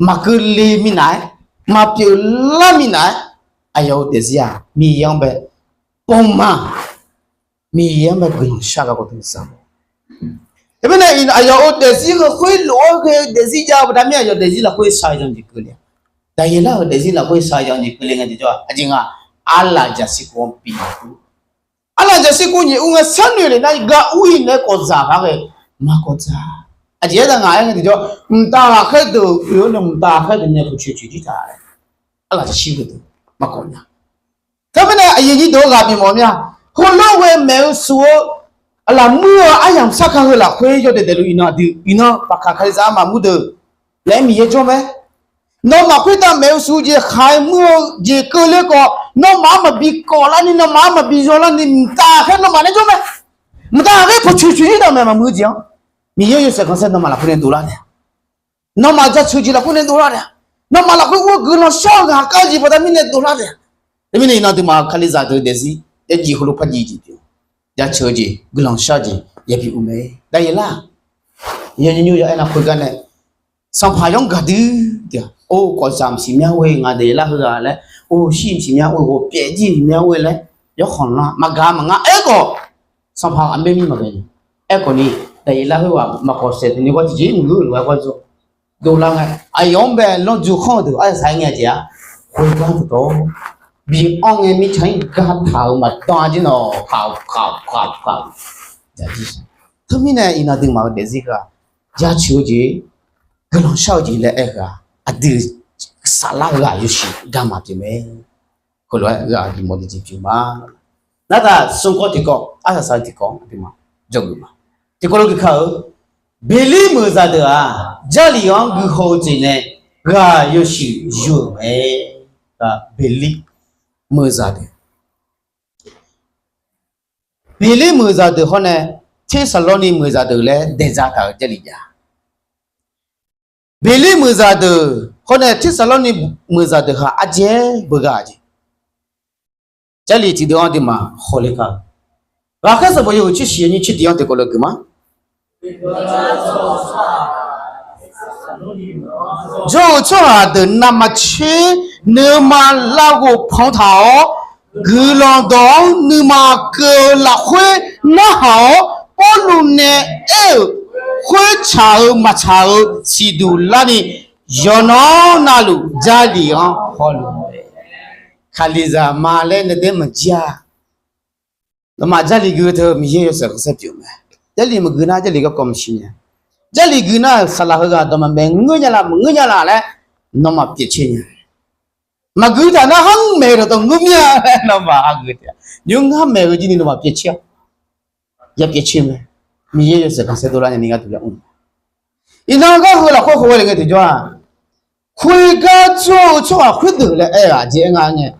Maqkeuvle minav-aer, maqpyeuf lar minav-aer, aqyawf-euq daefzir-aq Miqyaer-anr bae pov ma. Miqyaer-anr bae guiqlanq shar garkawv teu za. Teumirnae aqyawf-euq daefzir heu khoerlof-aer ghae-eu daefzir jav-eu baqda mir aqyawf daefzir lafkhoer shaqzanq jeq keuvle-a. Daqyeqlar-euq daefzir lafkhoer shaqzanq jeq keuvle ngae tiqjawr-aq, aqjeq nga, arlaf jaqsiq kov-anr bifnaeq ur. Arlaf jaqsiq kov nyaef ur ngae, sharnoeq lef nar gar ur-ir nae kawv dzaq par ghae, maqkawv dzaq. Aqjeq aertaq ngaq-aer ngae tiqjawr, mqtav ghaqkhaer deuq oe-awr nae mqtav ghaqkhaer deuq nae puqcoeq coeq jir taq-aer, arlaf jaqsiq kov deuq maqkawv nya. Teumirnae aqyuif aqnyir deuq-eu ghaq bimawf mir-a. Heulof-aer ghae maeq-eu shuf-eu lafmuir-eu aryamq sarkar heu lafkhoer yawdaef daefluf iqnan aqdui iqnan paqkaq Kalizaq armaf mur deuq laer Miqyaer jawr mae. Nawmaf khoertav maeq-eu shuf-eu jeq khaq-aer muir-eu jeq keuvler khawf, nawmaf-anr maqbi kawv larni, nawmaf-anr maqbi yaw larni, mqtav ghaqkhaer nawmaf nae jawr mae. Mqtav ghaqkhaer puqcoeq coeq jir taq maeq maqmuiq-eu jeq-anr, Miqyaer yawshaef khanqsaer nawmaf lafkhoer nae dovlar naeq-a. Nawmaf jaceuq jeq lafkhoer nae dovlar naeq-a. Nawmaf lafkhoer ur-eu guiqlanq shar-eu ghaq kar-eu jeq baqda mirnae dovlar naeq-a. Teumirnae iqnan aqduimaf-euq Kalizaq deuq daefzir yaerjif heulof par jir jeq pyeuf-eu, jaceuq-eu jeq guiqlanq shar-eu jeq yabi ur mae. Daqyeqlar-aq, yawnymr nymr yaw aernar khoergar nae, sanqpaq yawr gaqdui, or kawvzaq mqsiq mya or-e, ngaq Daqyeqlar heughaq laer, or shir mqsiq mya or-e, ghawqpyaev jir mqsiq mya or-e laer, yawkhanq lar maqgaq maqnga aerkhawf, sanqpaq aqmer mir maqghae nya. Aerkhawf ni, Daqyeqlar khoerghaq maqkawv saef teuq ni gawr tiqjeq maqngeur-eu lof-aer gawr jawr dovlar ngae, aqyawf-anr bae lanrju khanr-eu deuq arsaq saq-aer ngae jeq-aq, khoergar dawq bi anr ngae mirtsaq-anr gaqtaq-euq maqdan jir nawq, kaq kaq kaq kaq. Teumirnae iqnan aqduimaf-euq daefzir heu-aq, jaceuq-eu jeq, guiqlanq shar-eu jeq laer aer-eu-aq, aqdui saflar-eu ghaq yawshuif garma pyeuf mae. Heulof-aer ghaq bimawf ni jeq pyeuf ma. Nartaf smrkawv tiqkawv, arsaq saq-eu tiqkawv-anr aqduimaf dzawgeuf ma. Tiqkawv lof geuf ka-eu, Beqlir meuqzaq deuq-aq, Jarlif-anr guihaw-eu jeq nae ghaq yawshuif yur-euq mae. Beqlir meuqzaq deuq, Beqlir meuqzaq deuq hawr nae Tersaqlawrni meuqzaq deuq laer daeqdzaq taq-euq Jarlif jav. Beqlir meuqzaq deuq hawr nae Tersaqlawrni meuqzaq deuq haq ardzaeq-aer beugar jeq. Jarlif tiqdeuv-anr aqduimaf hawler ka-eu, Ghaqkhaer sanqbof yawhuiq tser shiq yawnyir tser tiq-anr tiqkawv lof geuf ma. Jawr-eu tsawrhaq deuq navmaqtser nuima larghov panq taq-awr, guiqlanq dawq-anr nuima keuv-eu lafkhoer narhaq-awr, Pawrluv nae aer-euq khoertsaq-eu maqtsaq-euq siqduq larni, yawqnan navluf Jarlif-anr hawluf-a. Kalizaq ma laer nae daer maqjir-a. Nawmaf Jarlif gui-eu teu Miqyaer yawshaef khanqsaer pyeuf mae. Jarlif maqgui nar Jarlif garkawv maqsiq nya. Jarlif gui nar-euq saqlaq heughaq dawqmaeq maeq ngeur nya la maqngeur nya la laer nawmaf pyaefcaer nya. Maqgui taq nar har maeq-eu dawqtawv ngeur mir-a laer nawmaf hageuf taef-a. Nymr ngar maeq-eu jir ni nawmaf pyaefcaer-a. Ya pyaefcaer mae. Miqyaer yawshaef khanqsaer dovlar nya ni ngar duq ya mr. Iqnan gar heu lafkhoer hawghae le ngae tiqjawr-aq, khoergar jawr-eu tsawrhaq khoerdeuq laer aer-eu aqjeq aer nga ngae,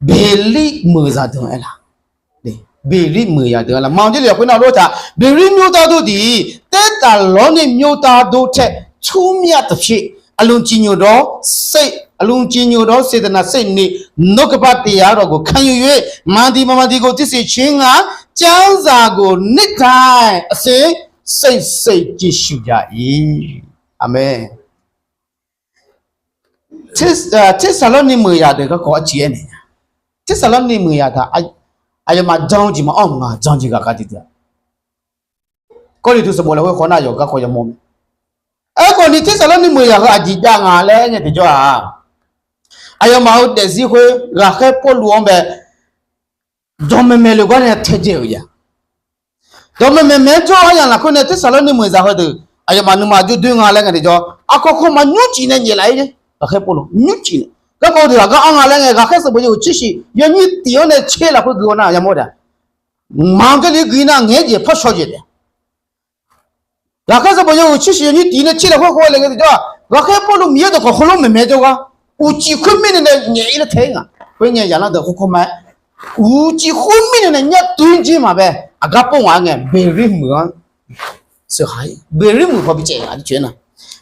Beqlir meuqzaq deuq aer laf. Beqlir meuqzaq deuq aer laf. Maqanr Jarlif lafkhoer nar lof-aer taq, Beqlir myoer dar dov dif-iq, Tersaqlawrni myoer dar dov tae tsawrmyanr taqpyaer, aqlmq ciqnymq dawq-awr saef, aqlmq ciqnymq dawq-awr saef taqnaq saef ni, nawr keuvpar taef-a dawq ghof kanr yur yoer, maqdiq maqdiq ghof tser saef caer nga, carzaq ghof ner tae aqsaer saef saef jeqshuq jaq-iq. Aqmeq. Tersaqlawrni meuqzaq deuq garkawv arciq aer naeq nya. Tersaqlawrni meuqzaq taq, aqyawfmaf jan-eu jeq maqanr-eu ngaq jan jeq ghaq ka tiqdeuq-a. Kawrliqtu sanqbof lafkhoer khawf nar yawqgar kawv yamawr mae. Aerkhawf ni Tersaqlawrni meuqzaq heu aqjeq jav nga laer aer ngae tiqjawr-aq, aqyawfmaf-euq daefzir khoer ghaqkhaer Pawrluv-anr bae dawqmaeq maeq lef gar nae taedzae-euq ya. Dawqmaeq maeq maeq-aer jawr-eu aryamq lafkhoer nae Tersaqlawrni meuqzaq heudeuq aqyawfmaf nuima jawrdoer nga laer ngae tiqjawr, aqkawq kawq maqnymr cif nae nyaef laf-ir ghaqkhaer Pawrluv nymr cif nae Garkawv deuq aqgar anr nga laer ngae, Ghaqkhaer sanqbof yawhuiq tser shif yawnyir tiq-anr nae tser lafkhoer gui-awr nar yamawr taef. Mqmaq-anr jarlif-aer gui nar ngaeq-aer jeq par shaw jeq taef. Ghaqkhaer sanqbof yawhuiq tser shif yawnyir tiq nae tser lafkhoer khoer-aer le ngae tiqjawr-aq, Ghaqkhaer Pawrluv Miqyaer dawqkawq heulof maeqmaeq jawrgar, uqcif khoer mirnae nae nyaef-ir ler taef-ir nga. Khoer ngae zaqlanr deuq khawkawr ma-aer, uqcif khoer mirnae nae nyar tuir jir maqbae, aqgar pov ngaq-aer ngae, Beqlir meuq-anr sheuqha-ir, Beqlir meuq paw bicaev-a.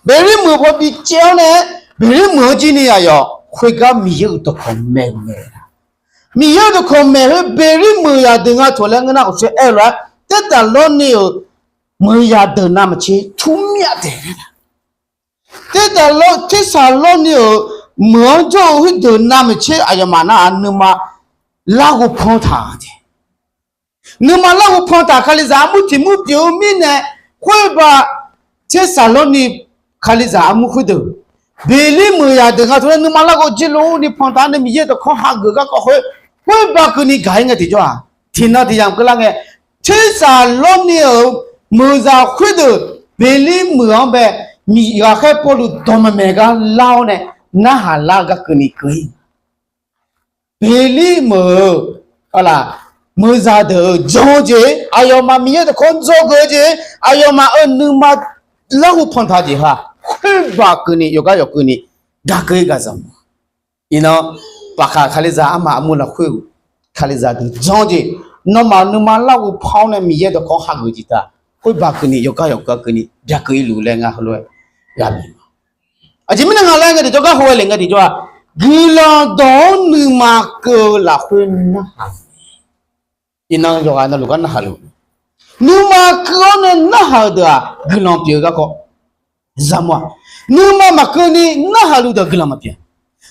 Beqlir meuq paw bicaev-awr nae, Beqlir meuq-anr jir ni aqyawf khoergar Miqyaer-euq dawqkawq maeq-eu mae. Miqyaer-euq dawqkawq maeq khoer Beqlir meuq zaqdeuq nga taq laer ngeur nar, ghawqshaq aer-eu lof-aer, Tersaqlawrni-euq meuq zaqdeuq navmaqtser tur myav taef-a. Tersaqlawr, Tersaqlawrni-euq meuq-anr jawr-eu khoerdeuq navmaqtser aqyawfmaf nar-aq nuima larghov pan taq-a jeq. Nuima larghov pan taq. Kalizaq armur tiq mur pyeuf-eu mirnae, khoerba Tersaqlawrni Kalizaq armur khoerdeuq, Beqlir meuq zaqdeuq nga taq laer nuima larghov jir lurni pan taq nae Miqyaer dawqkawq hageuf garkawv khoer, khoerba keuvni gaq-ir ngae tiqjawr-aq, tiqnan tiq yamq keuvlar ngae, Tersaqlawrni-euq meuq zaq khoerdeuq Beqlir meuq-anr bae, Ghaqkhaer Pawrluv dawqmaeq maeq gar lar-awr nae narhaq lar-eu gar keuvni keuv-ir. Beqlir meuq-eu, a, meuq zaqdeuq-euq jan-eu jeq, aqyawfmaf Miqyaer dawqkawq-anr dzawgeuf-eu jeq, aqyawfmaf-euq nuima larghov pan taq jeq ha, khoerba keuvni yawqgar yawqkeuvni gaq keuv-ir gaq zaq ma. Iqnan, baqkaq Kalizaq armaf armur lafkhoer-euq Kalizaq deuq jan-eu jeq, nawmaf nuima larghov pan-awr nae Miqyaer dawqkawq-anr hageuf jeq taq, khoerba keuvni yawqgar yawqgar keuvni byaqkeuv-ir luf laer ngar heulof-aer ghaq bif ma. Aqjeq mirnae nga laer ngae tiqjawr, gar hawghae le ngae tiqjawr-aq, guiqlanq dawq-anr nuima keuv-eu lafkhoer narhaq-eu. Iqnan yawqghaq navluf gar narhaq luf, nuima keuv-awr nae narhaq-eu deuq-aq guiqlanq pyeuf-eu garkawv. Zaqmar-aq, nuima maqkeuvni narhaq luf deuq guiqlanq maqpyeuf.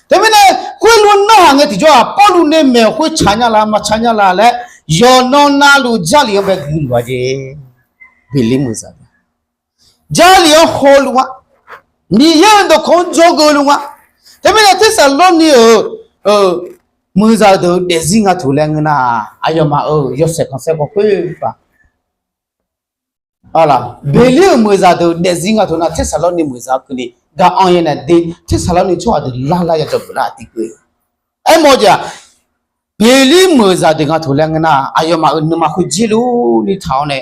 Teumirnae, khoerlof narhaq ngae tiqjawr-aq, Pawrluv nae maeq khoer tsaq nya la maqtsaq nya la laer, yawqnan navluf Jarlif-anr bae guiqluf-a jeq. Beqlir meuq zaq Jarlif-anr hawluf-a, Miqyaer-euq dawqkawq-anr dzawgeuf luf-a. Teumirnae Tersaqlawrni-euq meuq zaq deuq-eu daefzir nga taq laer ngeur nar, aqyawfmaf-euq yawshaef khanqsaer khawf khoer paq Beqlir-euq meuq zaq deuq daefzir nga taq nar, Tersaqlawrni meuq zaq-anr keuvni gar anr-ir nae de, Tersaqlawrni tsawrhaq deuq lar lar ya dzawgeuf lar tiqkeuv. Aermawf-eu jeq-aq, Beqlir meuq zaq deuq nga taq laer ngeur nar, aqyawfmaf-euq nuima khoer jir lurni taq-awr nae,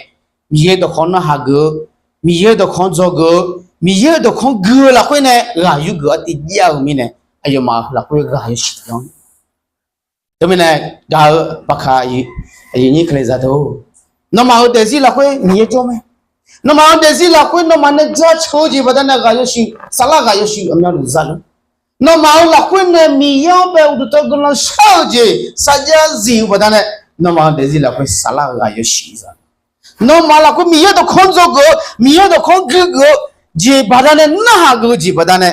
Miqyaer dawqkawq-anr narhaq geuf-eu, Miqyaer dawqkawq-anr dzawgeuf-eu, Miqyaer-euq dawqkawq-anr gui-eu lafkhoer nae ghaq yurgeuf-awr tiqjav-eu mirnae, aqyawfmaf lafkhoer ghaq yawshuif-anr Teumirnae gaq-eu baqkaq aqyuif nyir Kalizaq deuq-or, nawmaf-euq daefzir lafkhoer Miqyaer jawr mae. Nawmaf-euq daefzir lafkhoer nawmaf nae jaceuq-eu jeq baqdanae ghaq yawshuif, saflar ghaq yawshuif aqmyanluf zaluf. Nawmaf-euq lafkhoer nae Miqyaer-anr bae uqduq tawv guiqlanq shar-eu jeq sarjax zif-eu baqdanae, nawmaf-euq daefzir lafkhoer saflar-eu ghaq yawshuif zaluf. Nawmaf lafkhoer Miqyaer dawqkawq-anr dzawgeuf-eu, Miqyaer dawqkawq-anr guigeuf-eu jeq baqdanae, narhaq geuf-eu jeq baqdanae,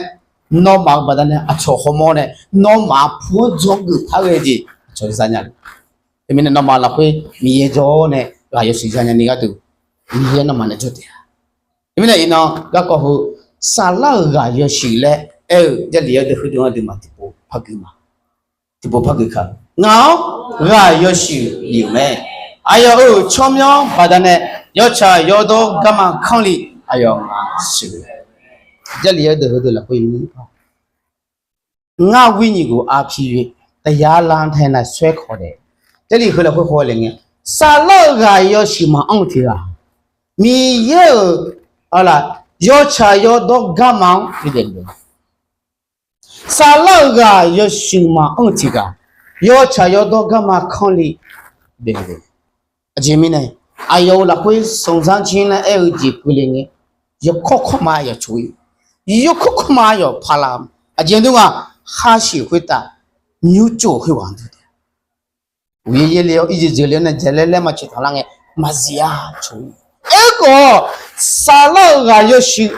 nawmaf-euq baqdanae aqcawq hawmawr nae nawmaf pu-anr dzawgeuf par ghae jeq aqcawq za nya-eu. Teumirnae nawmaf lafkhoer Miqyaer jawr-awr nae ghaq yawshuif za nyani gharduq, Miqyaer nawmaf nae jawr taef-a. Teumirnae iqnan garkawv heu, saflar-euq ghaq yawshuif laer aer-eu Jarlif-anr deuq heudeuq-anr aqduimaf tiqpov par gui ma. Tiqpov par gui ka. Ngaq-anr ghaq yawshuif bif-euq mae. Aqyawf-euq tsawrmyanr baqdanae yawtsaq yawdawr garma kanrli aqyawf ngaq sheuq-eu. Jarlif-anr deuq heudeuq lafkhoer ngar wirnyiq guf arpir yoe, tayar lar tae navsaer kawq daef. Jarlif heu lafkhoer khaw le ngae, saflar-euq ghaq yawshuif maqanr-eu tiq ghaq, Miqyaer-euq, a, yawtsaq yawdawr garma-anr bidaef luf-eu. Saflar-euq ghaq yawshuif maqanr-eu tiq ghaq, yawtsaq yawdawr garma kanrli daef-eu. Aqjeq mirnae, aqyawf-euq lafkhoer sanqzanr jir laer aer-eu jeq keuvle ngae, yawkawr kawrma yawcoq-ir, yawkawr kawrma yawqpaq la. Aqjeq dur nga, khar shiq khoertav nymrcov khoerghaq-anr dur taef. Uqyaer yaerle-awr irjeuq jeuqle-awr nae jaqlaer laer maqcoeq tanqlar ngae, maqzif-a coq-ir. Aerkhawf, saflar-euq ghaq yawshuif,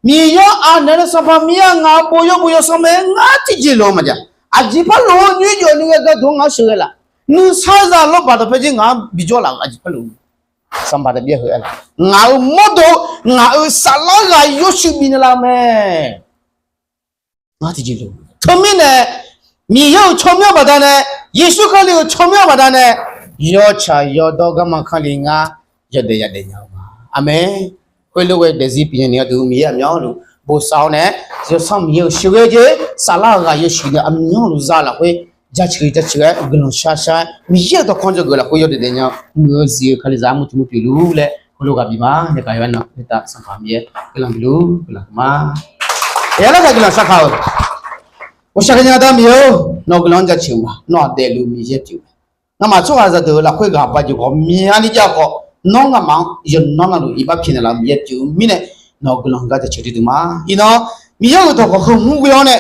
Miqyaer-anr anaeq-aer nae Sanqpaq Miqyaer-aq ngaq-euq bof yawbof yawsanr mae, ngar tiqjeq lof-eu maqjav. Aqjeq par lof-eu nymrjawf ni ghae gharduq-anr ngar sheuqghae laf. Nuisar zaq lawrbaq dawqpae jir ngaq-anr bijawr laf-euq aqjeq par lof-eu. Sanqpaq Miqyaer heu aer-eu, ngaq-euq mawrdo, ngaq-euq saflar ghaq yawshuif bifnaeq laf-eu mae. Ngar tiqjeq lof-eu. Teumirnae, Miqyaer-euq tsawrmyanr baqdanae, Yeqsur Kali-euq tsawrmyanr baqdanae, yawtsaq yawdawr garma kanrli ngar yawdaef yadaef nya-eu ma. Aqmeq. Khoerlof-aer daefzir pyeufnya ni gharduq Miqyaer aqmyanluf bosav-awr nae, Yawsanr Miqyaer-euq sheuqghae jeq saflar-eu ghaq yawshuif nae aqmyanluf za lafkhoer jaceuq jaceuq-aer guiqlanq shar shar-aer Miqyaer-euq dawqkawq dzawgeuf lafkhoer yawdaef daef nya-eu muiq-eu zif-eu Kalizaq armur tiq mur pyeufluf laer heulof ghaq bif ma. Nae gaq yawqha-anr nar khoertav Sanqpaq Miqyaer guiqlanq bifluf guiqlanq huiqma. Yawqha-anr gaq guiqlanq sharkaq-euq ghawqshaq ghaenya-eu Aqda Miqyaer-or, nawq-eu guiqlanq-anr jaceuq-eu ma. Nawr-aq daefluf Miqyaer pyeuf-eu mae. Ngamaf tsawrhaqzaq deuq-eu lafkhoer ghaq ba jeq ghawqmyani jav-eu khawf, nawr ngamaf-anr yawqnan navluf iqbax pyaeqnaeq laf-eu Miqyaer pyeuf-eu mirnae, nawq-eu guiqlanq gar jaceuq duidui ma. Iqnan Miqyaer-euq dawqkawq heu mur ghoe-awr nae,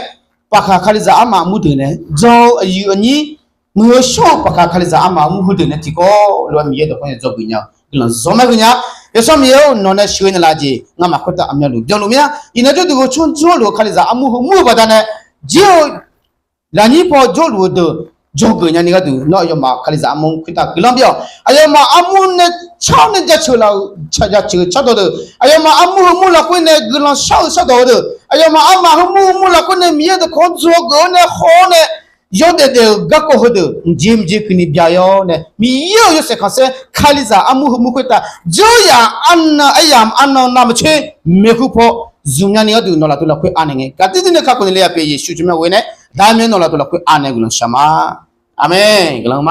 paqkaq Kalizaq armaf armur deuq nae dzaw-eu aqyuif aqnyir, muiq-eu shawr-eu paqkaq Kalizaq armaf armur heudeuq nae tiqkawv lof-aer Miqyaer dawqkawq nae dzawgeuf nya-eu guiqlanq zawq mae geunya. Yawsanr Miqyaer-or, nawq nae sheuqghae naeqlaf-eu jeq ngamaf khoertav aqmyanluf byanluf mir-a. Iqnan jawrduq ghoeqcmr jawrluf-eu Kalizaq armur heu mur-eu baqdanae, jir-eu lafnyir paw jawrluf-eu deuq dzawgeuf nyani gharduq, nawr aqyawfmaf Kalizaq armur khoertav guiqlanq bif-awq. Aqyawfmaf armur nae car-awr nae jaceuq laf-euq jaceuq cardawq deuq, aqyawfmaf armur heu mur lafkhoer nae guiqlanq shar-euq shardawq-eu deuq, aqyawfmaf armaf heu mur heu mur lafkhoer nae Miqyaer dawqkawq-anr dzawgeuf-awr nae haw-awr nae yawdaef daef-euq garkawv heudeuq mqjeq mqjeq keuvni bya-awr nae, Miqyaer-euq yawshaef khanqsaer Kalizaq armur heu mur khoertav dzeur yaf arnan aryamq arnan navmaqtser maeqhu paw zmq nyani gharduq nawq lafdov lafkhoer anaeq ngae, gaqdui dui nae kakhof naeq le-a pyeuf Yeqsur tsawrmyanr ghoe nae, daqmyanr nawq lafdov lafkhoer anaeq guiqlanq shaq ma. Aqmeq. Guiqlanq ma.